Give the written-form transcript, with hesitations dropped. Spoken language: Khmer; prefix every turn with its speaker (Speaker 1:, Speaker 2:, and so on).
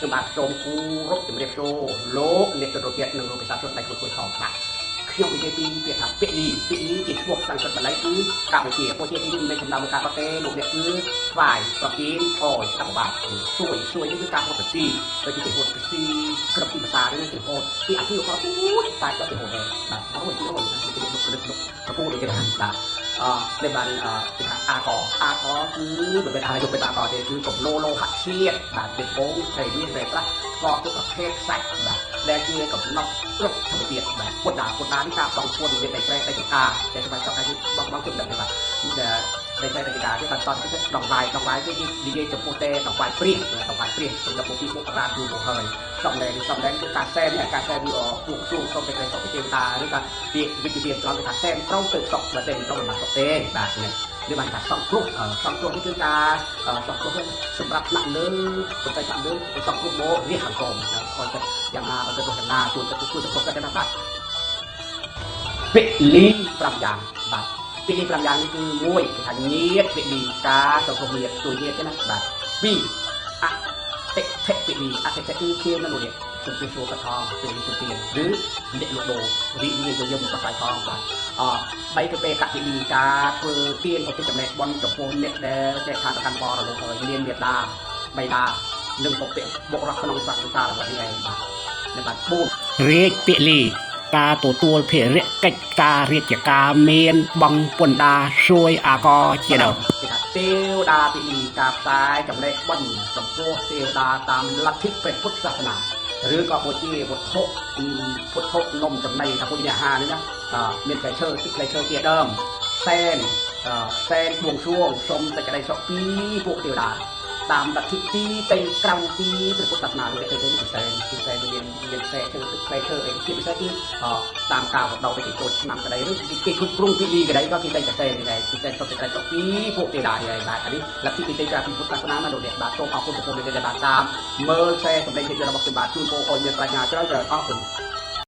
Speaker 1: ខ្ញុំបាទសូមគោរពជំរាបសួរលោកអ្នកជនជាតិនិងលោកប្រសាជនដែលជួយផងបាទខ្ញុំនិយាយពីពាក្យថាពាក្យលីពាក្យលីជាឈ្មោះសំស្ក្រឹតបាលីគឺកម្ពុជាពជាទីនេះមិនមែនសំដៅមកការប្រទេលោកអ្នកគឺថ្វាយប្រគិនអយស្ដាប់បាទសួយសួយនេះគឺការហូតប្រទីដូចជាហូតប្រទីក្របទីភាសានេះគឺហូតពីអាពីក៏ទូចតែក៏គេហូតដែរបាទអរគុណអូនគេលុកលុកលុកប្រពូដូចជាបាទអដែលបានគេថាអាកអាកគឺមិនមែនអាយកទៅអាកទេគឺកំឡោលោហៈជាតិបាទเป็นបងត្រីមានត្រីប្រាស់ស្ករទុកប្រភេទសាច់បាទដែលជាកំណត់គ្រប់ធម្មជាតិបាទពុទ្ធដាពុទ្ធដានេះការបងពួនមានដីស្រែដីចំការតែសម្រាប់ចង់ឲ្យបងបងជុំដឹងទេបាទដែលដីស្រែដីចំការទេបាទតទៅដងវាយដងវាយគឺនិយាយចំពោះតែដងវាយព្រាសដងវាយព្រាសសម្រាប់ពីបុរាណយូរមកហើយសំដែងសំដែងគឺការសែននេះការសែនវាពួកសួងសុំតែក្រែសុខទេវតាឬក៏ពាក្យវិជ្ជាត្រង់គេថាសែនត្រង់ទៅសុខបើសែនត្រង់មិនបានសុខទេបាទនេះនេះបានថាសង្គ្រោះសង្គ្រោះនេះគឺការសង្គ្រោះសម្រាប់ថ្នាក់លើបន្តែថ្នាក់លើសង្គ្រោះមករាជខាងក្រោមឲ្យទៅយ៉ាងណាឲ្យទៅយ៉ាងណាជួយទៅជួយសង្គ្រោះទៅណាបាទពិលី5យ៉ាងបាទពិលី5យ៉ាងនេះគឺ1គេថាញាតពិលីការសង្គ្រោះញាតជួយញាតទេណាបាទ2អតិថិពិលីអតិថិគឺខៀវនៅនេះជំរាបសួរកថងពេលនេះជំទានឬអ្នកលក់ដូររីករាយយមបស្រាយផងបាទអបីទៅពេលកតិលីការធ្វើទានឧទ្ទិសចំណែកបុណ្យចំពោះអ្នកដែលចេះខានប្រកាន់បរលោកហើយមានមេត្តាបិតានិងពុទ្ធបុរសក្នុងសង្សាររបស់នេះឯងបាទនៅបាទ4
Speaker 2: រាជពាលីការទទួលភារកិច្ចការរាជការមានបងពន្ធដាសួយអាកជាដើម
Speaker 1: គេថាទេវតាពិលីការផ្សាយចំណែកបុណ្យចំពោះទេវតាតាមលទ្ធិព្រះពុទ្ធសាសនាឬក៏បូជាវត្ថុពុទ្ធនំចំណីថាពុទ្ធអាហារនេះណាមានផ្លែឈើទឹកផ្លែឈើជាដើមសែនសែនបួងសួងសុំសេចក្តីសុខពីពួកទេវតាតាមលទ្ធិទីទៅក្រៅពីព្រះពុទ្ធសាសនាលោកទៅទៅពិសេសពិសេសមានមានផ្លែឈើទឹកផ្លែឈើអីជាពិសេសគឺតាមការបដោទៅគេចូលឆ្នាំក្តីឬគេគ្រប់គ្រងពីលីក្តីក៏គេតែតែនេះដែរពិសេសសុំសេចក្តីសុខពីពួកទេវតានេះឯងបាទអានេះលទ្ធិទីទៅក្រៅពីពុទ្ធសាសនាណាលោកអ្នកបាទសូមអរគុណចំពោះអ្នកដែលបានតាមមើលខ្សែសម្លេងភាពយន្តរបស់ខ្ញុំបាទជូនពរឲ្យមានប្រាជ្ញាច្រើនច្រើនអរគុណ។